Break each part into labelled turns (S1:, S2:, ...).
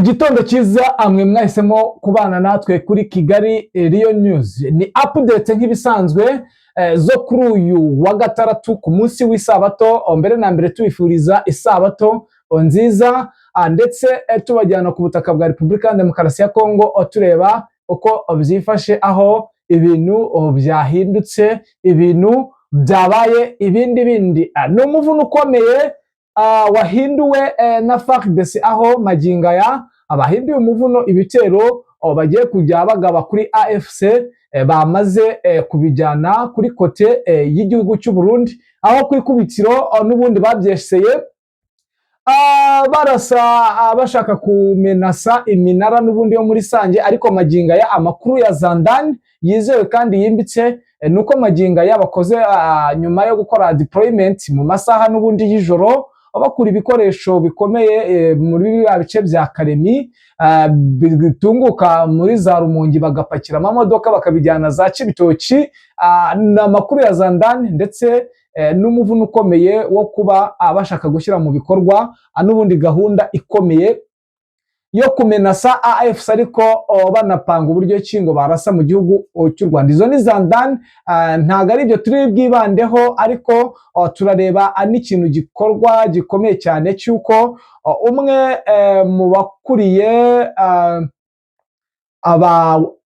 S1: Igitondo cyiza amwe mwahisemo kubana natwe kuri Kigali Real News. Ni update nk'ibisanzwe zo kuri uyu wa gatandatu, ku munsi w'isabato. Mbere na mbere tubifuriza isabato nziza, ndetse tubajyana ku butaka bwa Repubulika ya Demokarasi ya Kongo, tureba uko byifashe, aho ibintu byahindutse, ibintu byabaye ibindi bindi. Ni umuvuno ukomeye wahinduwe na FARDC, aho magingo aya abahinduye umuvuno ibitero bagiye kujya bagaba kuri AFC bamaze kubijyana kuri côté y'igihugu cy'u Burundi, aho ku ikubitiro n'ubundi babyeseye barasa, bashaka kumenasa iminara n'ubundi yo muri Sange. Ariko magingo aya amakuru ya Zandani yizewe kandi yimbitse nuko magingo aya bakoze nyuma yo gukora deployment mu masaha n'ubundi y'ijoro, bakura ibikoresho bikomeye muri biriya bice bya Karemi, bitunguka muri za Rumungi, bagapakira amamodoka bakabijyana za Cibitoki. Ni amakuru ya Zandani ndetse n'umuvuno ukomeye wo kuba bashaka gushyira mu bikorwa n'ubundi gahunda ikomeye yo kumenasa AFC, ariko banapanga uburyo ki ngo barasa mu gihugu cy'u Rwanda. Izo ni Zandani, ntabwo ari ibyo turi bwibandeho, ariko turareba n'ikintu gikorwa gikomeye cyane cy'uko umwe mu bakuriye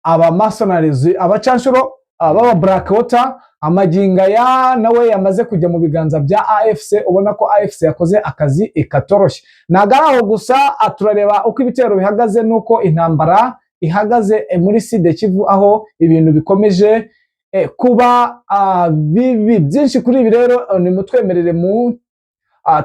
S1: aba mercenaries, abacanshuro b'aba Blackwater, amagingo aya nawe yamaze kujya mu biganza bya AFC. Ubona ko AFC yakoze akazi katoroshye. Ntabwo ari aho gusa, turareba uko ibitero bihagaze n'uko intambara ihagaze muri Sud Kivu, aho ibintu bikomeje kuba bibi byinshi. Kuri ibi rero nimutwemerere mu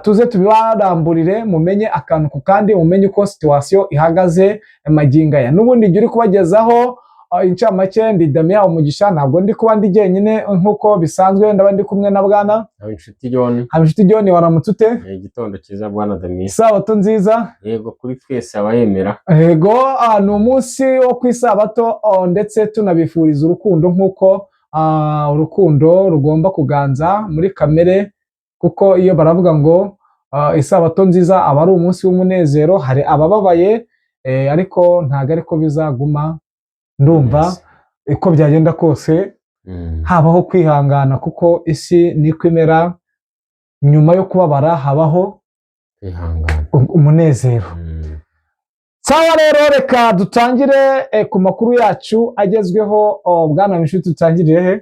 S1: tuze tubibaramburire, mumenye akantu ku kandi, mumenye uko situation ihagaze magingo aya. N'ubundi igihe uri kubagezaho incamake, ndi Damien Umugisha. Ntabwo ndi kuba ndi jyenyine nk'uko bisanzwe, ndaba ndi kumwe na bwana
S2: Inshuti John.
S1: Habinshuti John. Waramutse ute?
S2: Igitondo cyiza, bwana Damien.
S1: Isabato nziza.
S2: Yego, kuri twese abayemera.
S1: Yego, ni umunsi wo ku isabato, ndetse tunabifuriza urukundo nk'uko urukundo rugomba kuganza muri kamere, kuko iyo baravuga ngo isabato nziza aba ari umunsi w'umunezero. Hari abababaye, ariko ntabwo ariko bizaguma. Ndumva uko byagenda kose habaho kwihangana, kuko isi niko imera, nyuma yo kubabara habaho
S2: kwihangana,
S1: umunezero. Sawa rero, reka dutangire ku makuru yacu agezweho. Bwana Mishuti, dutangirire he?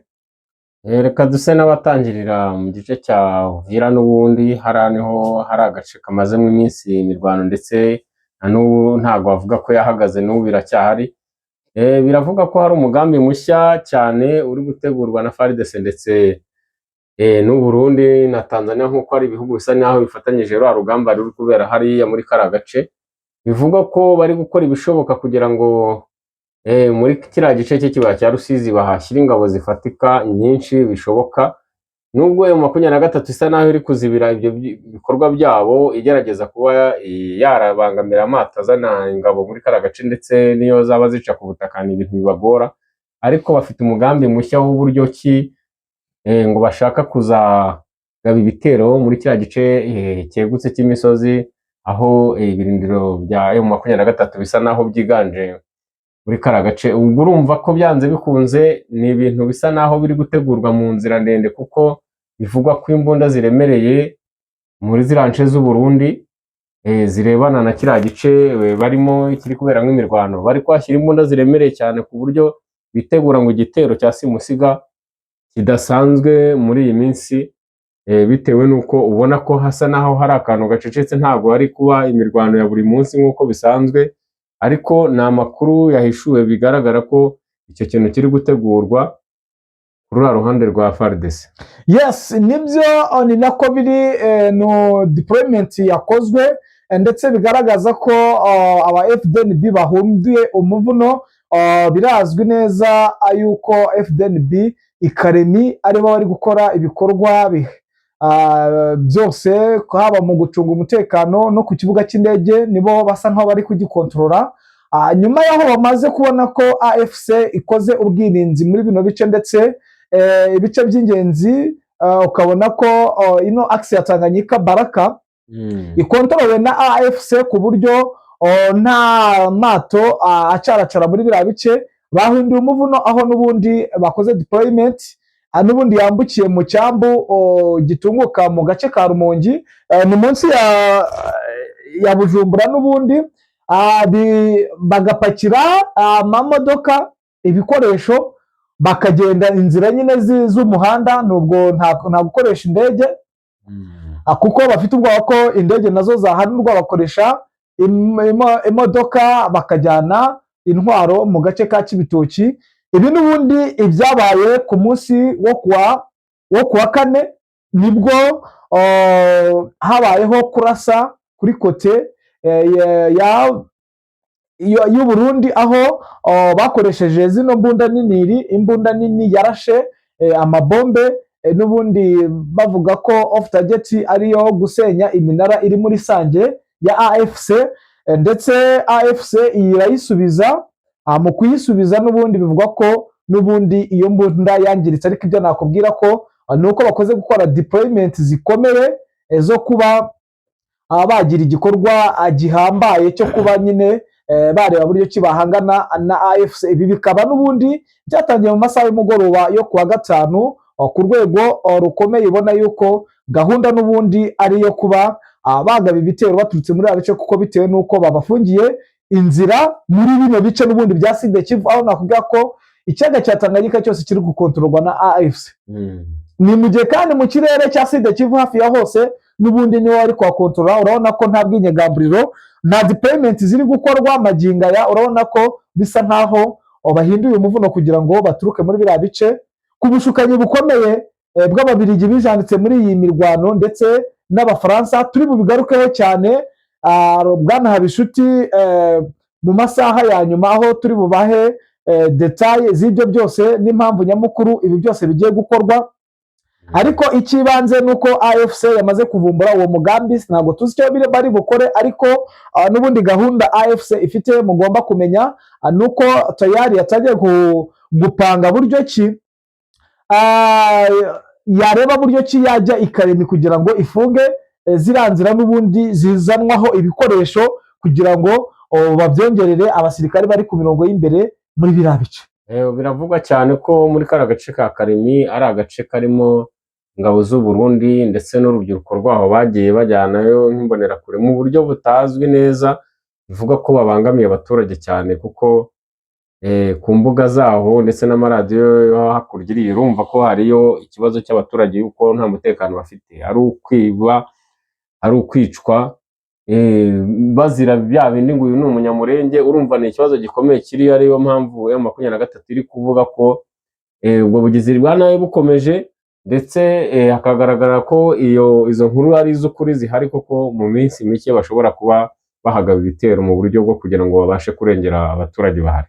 S2: Reka duse n'abatangirira mu gice cya Uvira n'ubundi. Hariya niho hari agace kamazemo iminsi imirwano, ndetse na n'ubu ntabwo bavuga ko yahagaze, n'ubu biracyahari. Biravuga ko hari umugambi mushya cyane uri gutegurwa na FARDC ndetse n'u Burundi na Tanzania, nk'uko ari ibihugu bisa n'aho bifatanyije ruriya rugamba ruri kubera hariya muri kariya gace. Bivugwa ko bari gukora ibishoboka kugira ngo muri kiriya gice cy'ikibaya cya Rusizi bahashyira ingabo zifatika nyinshi bishoboka, nubwo M23 isa naho iri kuzibira ibyo bikorwa byabo, igerageza kuba yarabangamira amato azana ingabo muri kariya gace, ndetse n'iyo zaba zica ku butaka ni ibintu bibagora. Ariko bafite umugambi mushya w'uburyo ki ngo bashaka kuzagaba ibitero muri kiriya gice cyegutse cy'imisozi, aho ibirindiro bya M23 bisa naho byiganje muri kariya gace. Ubwo urumva ko byanze bikunze ni ibintu bisa naho biri gutegurwa mu nzira ndende, kuko bivugwa ko imbunda ziremereye muri ziriya nce z'u Burundi zirebana na kiriya gice barimo kiri kuberamo imirwano, bari kuhashyira imbunda ziremereye cyane, ku buryo bitegura ngo igitero cya simusiga kidasanzwe muri iyi minsi, bitewe n'uko ubona ko hasa naho hari akantu gacecetse, ntabwo hari kuba imirwano ya buri munsi nk'uko bisanzwe. Ariko ni amakuru yahishuwe, bigaragara ko icyo kintu kiri gutegurwa kuri ruriya ruhande rwa FARDC.
S1: Yes, nibyo, ni nako biri. No deployment yakozwe, ndetse bigaragaza ko aba FDNB bahunduye umuvuno. Birazwi neza yuko FDNB ikaremi aribo bari gukora ibikorwa byose, haba mu gucunga umutekano no ku kibuga cy'indege, nibo basa nkaho bari kugikontorora. Nyuma y'aho bamaze kubona ko AFC ikoze ubwirinzi muri bino bice, ndetse ibice by'ingenzi, ukabona ko ino axe ya Tanganyika Baraka ikontorowe na AFC ku buryo nta mato acaracara muri biriya bice. Bahinduye umuvuno, aho n'ubundi bakoze deployment, n'ubundi yambukiye mu cyambu gitunguka mu gace ka Rumongi, ni munsi ya Bujumbura n'ubundi, bagapakira amamodoka ibikoresho, bakagenda inzira nyine z'umuhanda, nubwo nta gukoresha indege, kuko bafite ubwoba ko indege nazo zahanurwa. Bakoresha imodoka bakajyana intwaro mu gace ka Cibitoki. Ibi n'ubundi ibyabaye ku munsi wo kuwa kane, nibwo habayeho kurasa kuri côté y'u Burundi, aho bakoresheje zino mbunda nini, imbunda nini yarashe amabombe, n'ubundi bavuga ko off target ariyo gusenya iminara iri muri Sange ya AFC, ndetse AFC irayisubiza. Mu kuyisubiza n'ubundi bivugwa ko n'ubundi iyo mbunda yangiritse, ariko ibyo nakubwira ko ni uko bakoze gukora deployment zikomeye zo kuba bagira igikorwa gihambaye cyo kuba nyine bareba buryo ki bahangana na AFC. Ibi bikaba n'ubundi byatangiye mu masaha y'umugoroba yo kuwa gatanu, ku rwego rukomeye, ubona yuko gahunda n'ubundi ari iyo kuba bagaba ibitero baturutse muri bice, kuko bitewe n'uko babafungiye inzira muri bino bice n'ubundi bya Sud Kivu, aho nakubwira ko ikiyaga cya Tanganyika cyose kiri gukontororwa na AFC. Ni mu gihe kandi mu kirere cya Sud Kivu hafi ya hose n'ubundi niwe wari kuhakontorora. Urabona ko nta bwinyegamburiro, nta deployment ziri gukorwa magingo aya. Urabona ko bisa nkaho bahinduye umuvuno kugira ngo baturuke muri biriya bice ku bushukanyi bukomeye bw'Ababiligi bijanditse muri iyi mirwano ndetse n'Abafaransa. Turi bubigarukeho cyane, bwana Habishuti, mu masaha ya nyuma, aho turi bubahe détails z'ibyo byose n'impamvu nyamukuru ibi byose bigiye gukorwa. Ariko icy'ibanze ni uko AFC yamaze kuvumbura uwo mugambi. Ntabwo tuzi icyo bari bukore, ariko n'ubundi gahunda AFC ifite mugomba kumenya ni uko tayari yatangiye gupanga buryo ki yareba buryo ki yajya i Kalemie kugira ngo ifunge ziriya nzira n'ubundi zizanwaho ibikoresho, kugira ngo babyongerere abasirikare bari ku mirongo y'imbere muri biriya bice.
S2: Biravugwa cyane ko muri kariya gace ka Kalemie ari agace karimo ingabo z'u Burundi ndetse n'urubyiruko rwaho bagiye bajyanayo nk'imbonerakure mu buryo butazwi neza, bivuga ko babangamiye abaturage cyane, kuko ku mbuga zaho ndetse n'amaradiyo yo hakurya iriya, urumva ko hariyo ikibazo cy'abaturage yuko nta mutekano bafite, ari ukwiba, ari ukwicwa, bazira bya bindi ngo uyu ni Umunyamurenge. Urumva ni ikibazo gikomeye kiriyo, ariyo mpamvu M23 iri kuvuga ko ubwo bugizi bwa nabi bukomeje, ndetse hakagaragara ko iyo izo nkuru ari iz'ukuri zihari koko, mu minsi mike bashobora kuba bahagaba ibitero mu buryo bwo kugira ngo babashe kurengera abaturage bahari.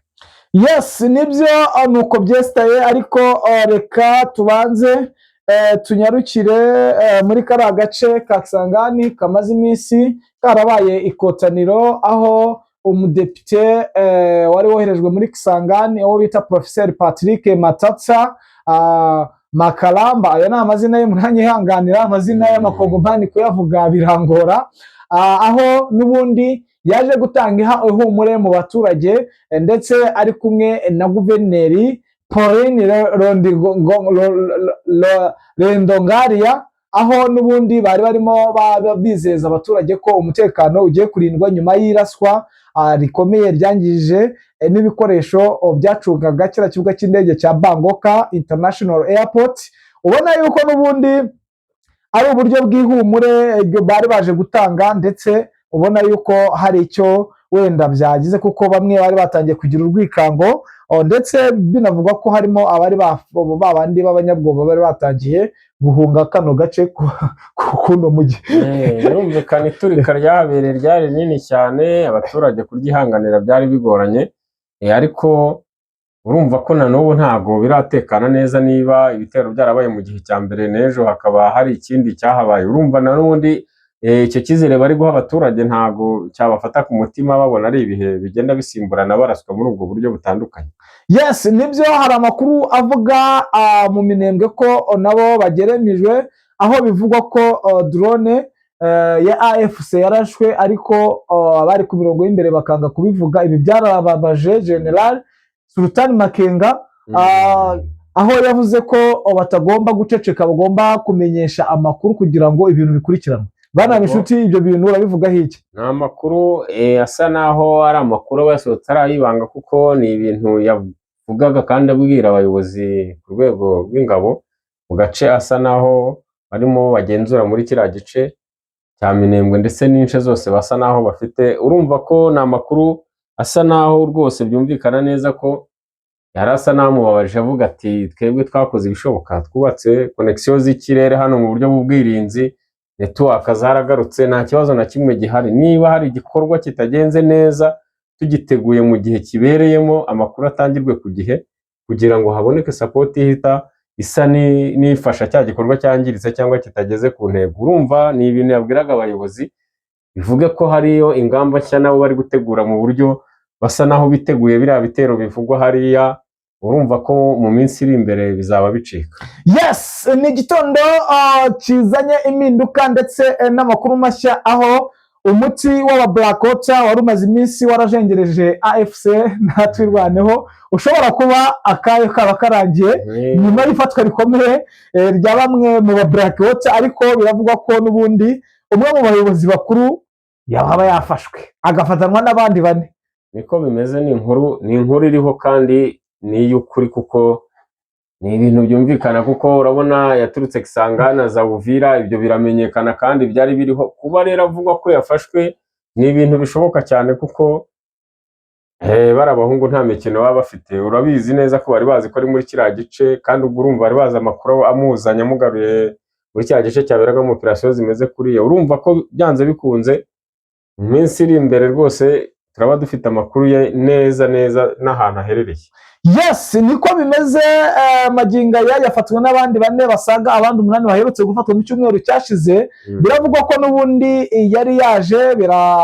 S1: Yes, nibyo, nuko byesitaye. Ariko reka tubanze tunyarukire muri kariya gace ka Kisangani kamaze iminsi karabaye ikotaniro, aho umudepite wari woherejwe muri Kisangani, uwo bita Professeur Patrick Matatsa Makalamba. Aya ni amazina ye, muranyihanganira, amazina y'Amakongomani kuyavuga birangora. Aho n'ubundi yaje gutanga ihumure mu baturage, ndetse ari kumwe na guverineri Pauline Lendongaria, aho n'ubundi bari barimo bizeza abaturage ko umutekano ugiye kurindwa nyuma y'iraswa rikomeye ryangije n'ibikoresho byacungaga kiriya kibuga cy'indege cya Bangoka International Airport. Ubona yuko n'ubundi ari uburyo bw'ihumure bari baje gutanga, ndetse ubona yuko hari icyo wenda byagize, kuko bamwe bari batangiye kugira urwikango, ndetse binavugwa ko harimo abari ba bandi b'abanyabwoba bari batangiye guhunga kano gace kuno mujyi.
S2: Birumvikana, iturika ryahabereye ryari rinini cyane, abaturage kuryihanganira byari bigoranye, ariko urumva ko na n'ubu ntabwo biratekana neza. Niba ibitero byarabaye mu gihe cya mbere, n'ejo hakaba hari ikindi cyahabaye, urumva na n'ubundi icyo cyizere bari guha abaturage ntabwo cyabafata ku mutima, babona ari ibihe bigenda bisimburana baraswa muri ubwo buryo butandukanye.
S1: Yes, nibyo, hari amakuru avuga mu Minembwe ko nabo bageremijwe, aho bivugwa ko drone ya AFC yarashwe, ariko abari ku mirongo y'imbere bakanga kubivuga. Ibi byarababaje General Sultan Makenga, aho yavuze ko batagomba guceceka, bagomba kumenyesha amakuru kugira ngo ibintu bikurikiranwe. Bana inshuti, ibyo bintu urabivugaho iki?
S2: Ni amakuru asa naho ari amakuru aba yasohotse ari ay'ibanga, kuko ni ibintu yavugaga kandi abwira abayobozi ku rwego rw'ingabo mu gace asa naho barimo bagenzura muri kiriya gice cya Minembwe ndetse n'ince zose basa naho bafite. Urumva ko ni amakuru asa naho rwose byumvikana neza ko yari asa n'amubabaje, avuga ati: "Twebwe twakoze ibishoboka, twubatse connexion z'ikirere hano mu buryo bw'ubwirinzi, network zaragarutse, nta kibazo na kimwe gihari. Niba hari igikorwa kitagenze neza, tugiteguye mu gihe kibereyemo, amakuru atangirwe ku gihe kugira ngo haboneke support ihita isa n'ifasha cya gikorwa cyangiritse cyangwa kitageze ku ntego." Urumva ni ibintu yabwiraga abayobozi, bivuge ko hariyo ingamba nshya nabo bari gutegura mu buryo basa naho biteguye biriya bitero bivugwa hariya. Urumva ko mu minsi iri imbere bizaba bicika.
S1: Yes, ni igitondo kizanye impinduka ndetse n'amakuru mashya, aho umuti w'aba Black Water wari umaze iminsi warajengereje AFC na Twirwaneho ushobora kuba akayo kaba karangiye nyuma y'ifatwa rikomeye rya bamwe mu ba Black Water. Ariko biravugwa ko n'ubundi umwe mu bayobozi bakuru yaba yafashwe, agafatanwa n'abandi bane.
S2: Niko bimeze, ni inkuru iriho kandi ni iy'ukuri, kuko ni ibintu byumvikana, kuko urabona yaturutse Kisangani za Uvira, ibyo biramenyekana kandi byari biriho. Kuba rero avugwa ko yafashwe ni ibintu bishoboka cyane, kuko bari abahungu nta mikino baba bafite. Urabizi neza ko bari bazi ko ari muri kiriya gice, kandi ubwo urumva bari bazi amakuru amuzanye, amugaruye muri kiriya gice cyaberagamo operasiyo zimeze kuriya. Urumva ko byanze bikunze mu minsi iri imbere rwose turaba dufite amakuru ye neza neza n'ahantu aherereye.
S1: Yes, niko bimeze. Magingo aya yafatwe n'abandi bane basaga abandi umunani baherutse gufatwa mu cyumweru cyashize. Biravugwa ko n'ubundi yari yaje,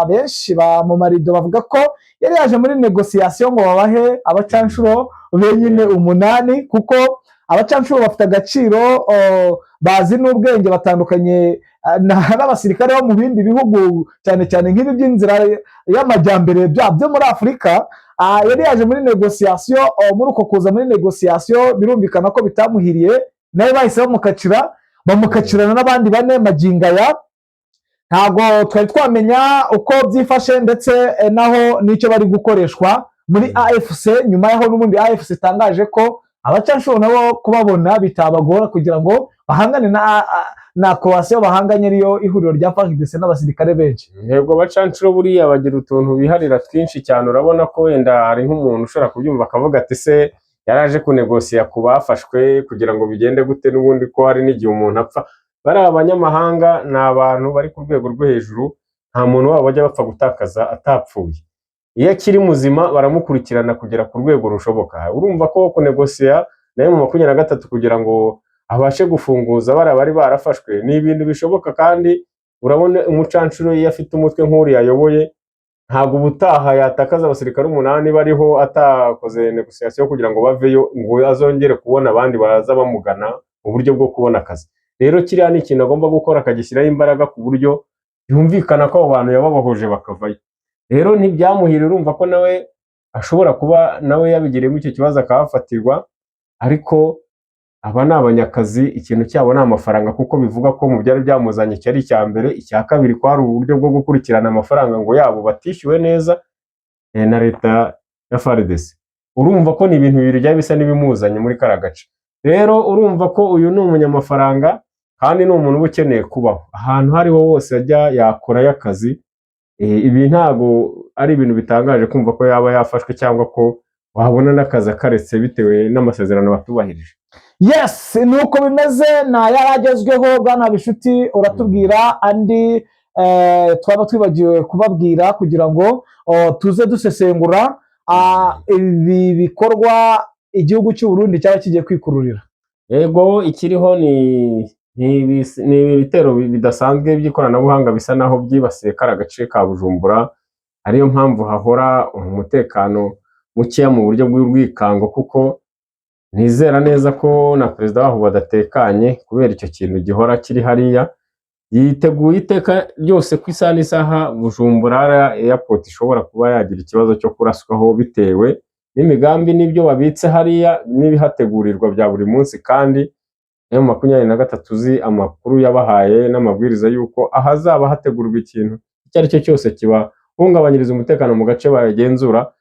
S1: benshi ba mu marido bavuga ko yari yaje muri négociation ngo babahe abacanshuro benyine umunani, kuko abacanshuro bafite agaciro, bazi n'ubwenge, batandukanye n'abasirikare bo mu bindi bihugu, cyane cyane nk'ibi by'inzira y'amajyambere byo muri Afurika. Yari yaje muri négociation. Muri uko kuza muri négociation birumvikana ko bitamuhiriye, nawe bahise bamukacira, bamukacirana n'abandi bane. Magingo aya ntabwo twari twamenya uko byifashe ndetse naho n'icyo bari gukoreshwa muri AFC, nyuma y'aho n'ubundi AFC itangaje ko abacanshuro nabo kubabona bitabagora kugira ngo bahangane na coalition bahanganye, ariyo ihuriro rya FARDC n'abasirikare benshi.
S2: Ntego abacanshuro buriya bagira utuntu biharira twinshi cyane. Urabona ko wenda hari nk'umuntu ushobora kubyumva akavuga ati: "Se yaraje kunegosiya ku bafashwe kugira ngo bigende gute?" N'ubundi ko hari n'igihe umuntu apfa. Bariya abanyamahanga ni abantu bari ku rwego rwo hejuru, nta muntu wabo bajya bapfa gutakaza atapfuye. Iyo akiri muzima baramukurikirana kugera ku rwego rushoboka. Urumva ko kunegosiya nayo mu 23 kugira ngo abashe gufunguza bariya bari barafashwe ni ibintu bishoboka. Kandi urabona umucanshuro iyo afite umutwe nk'uriya ayoboye, ntabwo ubutaha yatakaza abasirikare umunani bariho atakoze négociation kugira ngo baveyo, ngo azongere kubona abandi baza bamugana mu buryo bwo kubona akazi. Rero kiriya ni ikintu agomba gukora akagishyiraho imbaraga ku buryo yumvikana ko abo bantu yababohoje bakavayo. Rero ntibyamuhira, urumva ko nawe ashobora kuba nawe yabigiriyemo icyo kibazo akahafatirwa. Ariko aba ni abanyakazi, ikintu cyabo ni amafaranga, kuko bivuga ko mu byari byamuzanye cyari icya mbere. Icya kabiri kwari uburyo bwo gukurikirana amafaranga ngo yabo batishyuwe neza na leta ya FARDC. Urumva ko ni ibintu bibiri byari bisa n'ibimuzanye muri kariya gace. Rero urumva ko uyu ni umunyamafaranga kandi ni umuntu uba ukeneye kubaho ahantu aho ariho hose ajya yakorayo akazi. Ibi ntabwo ari ibintu bitangaje kumva ko yaba yafashwe cyangwa ko wabona n'akazi akaretse bitewe n'amasezerano batubahirije.
S1: Yes, ni uko bimeze, ni yari agezweho. Bwana Bishuti, uratubwira andi twaba twibagiwe kubabwira kugira ngo tuze dusesengura ibi bikorwa igihugu cy'u Burundi cyaba kigiye kwikururira.
S2: Yego, ikiriho ni ibitero bidasanzwe by'ikoranabuhanga bisa naho byibasiye kariya gace ka Bujumbura, ariyo mpamvu hahora umutekano mukeya mu buryo bw'urwikango, kuko nizera neza ko na perezida waho badatekanye kubera icyo kintu gihora kiri hariya. Yiteguye iteka ryose ku isaha n'isaha Bujumbura Airport ishobora kuba yagira ikibazo cyo kuraswaho, bitewe n'imigambi n'ibyo babitse hariya n'ibihategurirwa bya buri munsi. Kandi M23 uzi amakuru yabahaye n'amabwiriza y'uko ahazaba hategurwa ikintu icyo ari cyo cyose kibahungabanyiriza umutekano mu gace bagenzura,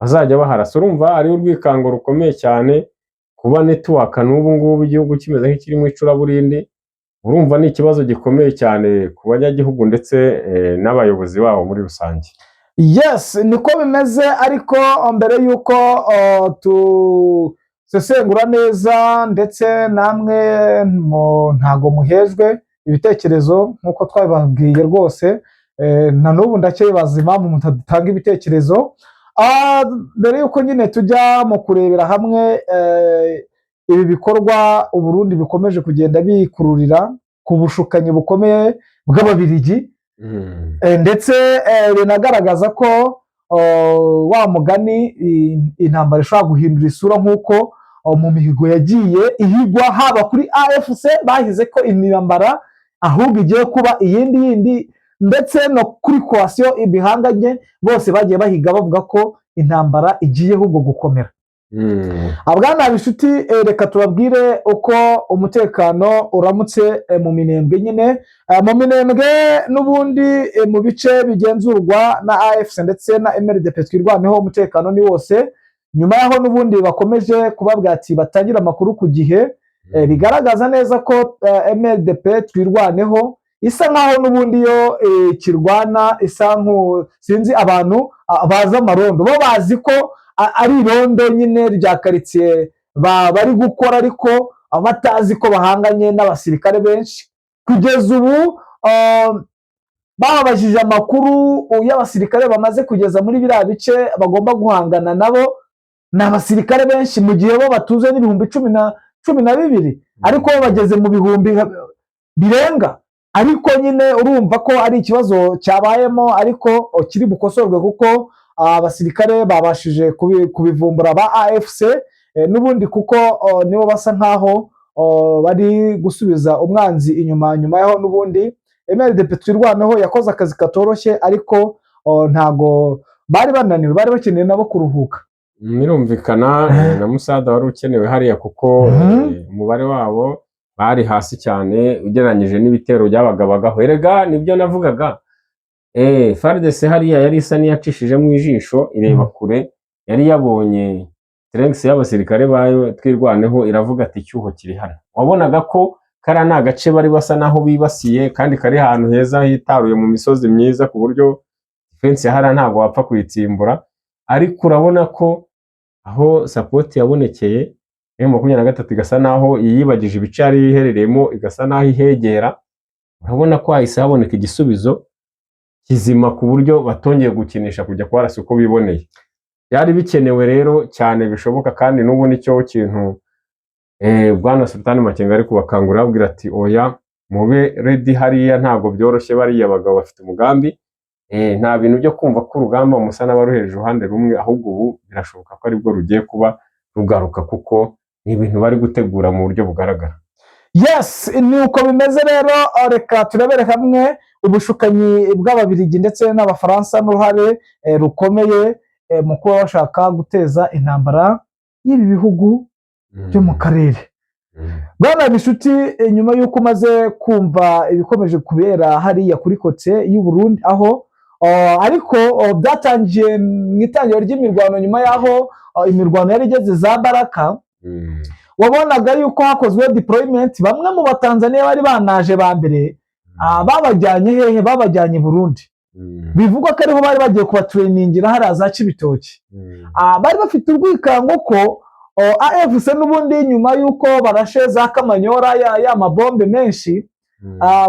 S2: bazajya baharasa. Urumva hariho urwikango rukomeye cyane kuba network n'ubu ngubu igihugu kimeze nk'ikiri mu icuraburindi. Urumva ni ikibazo gikomeye cyane ku banyagihugu ndetse n'abayobozi babo muri rusange.
S1: Yes, niko bimeze. Ariko mbere y'uko tusesengura neza, ndetse namwe ntago muhejwe ibitekerezo nk'uko twabibabwiye rwose, na n'ubu ndacyibaza impamvu mutatanga ibitekerezo. Mbere y'uko nyine tujya mu kurebera hamwe ibi bikorwa Uburundi bikomeje kugenda bikururira ku bushukanyi bukomeye bw'Ababirigi, ndetse binagaragaza ko wa mugani intambara ishobora guhindura isura, nk'uko mu mihigo yagiye ihigwa, haba kuri AFC bahize ko intambara ahubwo igiye kuba iyindi yindi, ndetse no kuri coalition ibihanganye bose bagiye bahiga bavuga ko intambara igiye ahubwo gukomera. Bwana Bishuti, reka tubabwire uko umutekano uramutse mu Minembwe nyine. Mu Minembwe n'ubundi, mu bice bigenzurwa na AFC ndetse na MRDP Twirwaneho, umutekano ni wose, nyuma y'aho n'ubundi bakomeje kubabwira ati batangira amakuru ku gihe. Bigaragaza neza ko MRDP Twirwaneho isa nkaho n'ubundi yo kirwana isa nku sinzi abantu bazi amarondo, bo bazi ko ari irondo nyine rya karitsiye bari gukora, ariko batazi ko bahanganye n'abasirikare benshi. Kugeza ubu bababajije amakuru y'abasirikare bamaze kugeza muri biriya bice bagomba guhangana nabo, ni abasirikare benshi, mu gihe bo batuze n'ibihumbi 12, ariko bo bageze mu bihumbi birenga. Ariko nyine urumva ko ari ikibazo cyabayemo, ariko kiri bukosorwe, kuko abasirikare babashije kubivumbura ba AFC n'ubundi, kuko nibo basa nkaho bari gusubiza umwanzi inyuma, nyuma yaho n'ubundi MRDP Twirwaneho yakoze akazi katoroshye, ariko ntago bari bananiwe, bari bakeneye nabo kuruhuka.
S2: Birumvikana, na musada wari ukenewe hariya, kuko umubare wabo bari hasi cyane ugereranyije n'ibitero byabagabagaho. Erega nibyo navugaga, FARDC hariya yari isa n'iyacishijemo ijisho ireba kure, yari yabonye strength y'abasirikare bayo Twirwaneho, iravuga ati icyuho kiri hano. Wabonaga ko kariya ni agace bari basa naho bibasiye, kandi kari ahantu heza hitaruye mu misozi myiza, ku buryo defense ya hariya ntabwo wapfa kuyitsimbura. Ariko urabona ko aho support yabonekeye, M23 igasa naho yiyibagije ibice yari iherereyemo, igasa naho ihegera, urabona ko hahise haboneka igisubizo kizima, ku buryo batongeye gukinisha kujya kubarasa uko biboneye. Byari bikenewe rero cyane bishoboka, kandi n'ubu nicyo kintu Bwana Sultani Makenga ari kubakangurira, ababwira ati oya, mube ready hariya, ntabwo byoroshye, bariya bagabo bafite umugambi. Nta bintu byo kumva ko urugamba musa n'abaruhereje uruhande rumwe, ahubwo ubu birashoboka ko aribwo rugiye kuba rugaruka, kuko ni ibintu bari gutegura mu buryo bugaragara.
S1: Yes, ni uko bimeze rero. Reka turebere hamwe ubushukanyi bw'Ababirigi ndetse n'Abafaransa n'uruhare rukomeye mu kuba bashaka guteza intambara y'ibi bihugu byo mu karere. Bwana Bishuti, nyuma y'uko umaze kumva ibikomeje kubera hariya kuri côté y'u Burundi, aho ariko byatangiye mu itangiriro ry'imirwano, nyuma y'aho imirwano yari igeze za Baraka, wabonaga yuko hakozwe deployment, bamwe mu Batanzaniya bari banaje ba mbere babajyanye hehe? Babajyanye i Burundi. Bivugwa ko ariho bari bagiye kubatrainingira, hariya za Cibitoki. Bari bafite urwikango ko AFC n'ubundi, nyuma y'uko barashe za Kamanyora ya mabombe menshi,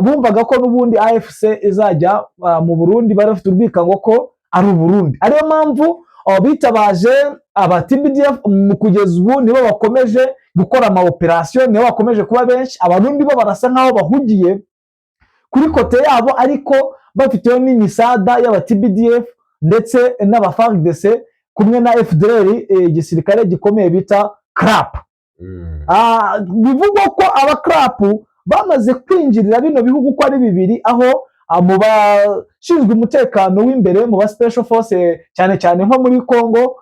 S1: bumvaga ko n'ubundi AFC izajya mu Burundi. Bari bafite urwikango ko ari Uburundi, ariyo mpamvu bitabaje aba TBDF. Mu kugeza ubu nibo bakomeje gukora ama operation, nibo bakomeje kuba benshi. Abarundi bo barasa nkaho bahugiye kuri côté yabo, ariko bafiteho n'imisada y'aba TBDF ndetse n'aba FARDC kumwe na FDLR, igisirikare gikomeye bita CRAP. Bivugwa ko aba CRAP bamaze kwinjirira bino bihugu uko ari bibiri, aho mu bashinzwe umutekano w'imbere mu ba special force, cyane cyane nko muri Congo,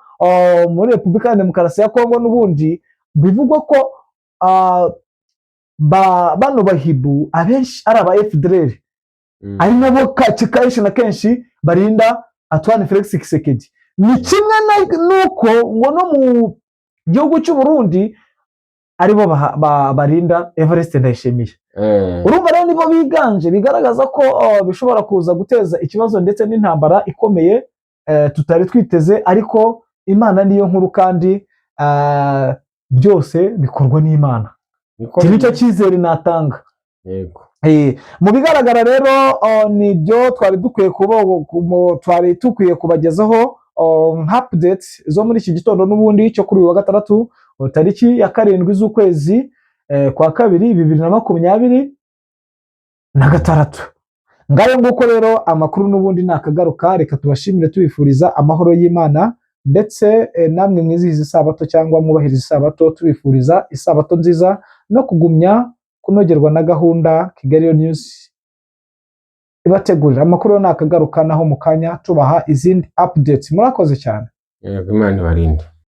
S1: muri Repubulika ya Demokarasi ya Congo, n'ubundi bivugwa ko bano bahibu abenshi ari aba FDLR, ari nabo kenshi na kenshi barinda Antoine Felix Tshisekedi. Ni kimwe nuko ngo no mu gihugu cy'u Burundi aribo barinda Evariste Ndayishimiye. Urumva rero nibo biganje, bigaragaza ko bishobora kuza guteza ikibazo ndetse n'intambara ikomeye tutari twiteze. Ariko Imana niyo nkuru, kandi byose bikorwa n'Imana.
S2: Niko.
S1: Iki nicyo cyizere natanga. Mu bigaragara rero, ni ibyo twari dukwiye kubagezaho nka updates zo muri iki gitondo n'ubundi cyo kuri uyu wa gatandatu, tariki ya 7 z'ukwezi kwa kabiri 2026. Ngayo nguko rero, amakuru n'ubundi nakagaruka. Reka tubashimire, tubifuriza amahoro y'Imana, ndetse namwe mwizihiza isabato cyangwa mwubahiriza isabato, tubifuriza isabato nziza no kugumya kunogerwa na gahunda Kigali News ibategurira. Amakuru yo nakagaruka, naho mu kanya tubaha izindi updates. Murakoze cyane.
S2: Yego, Imana ibarinde.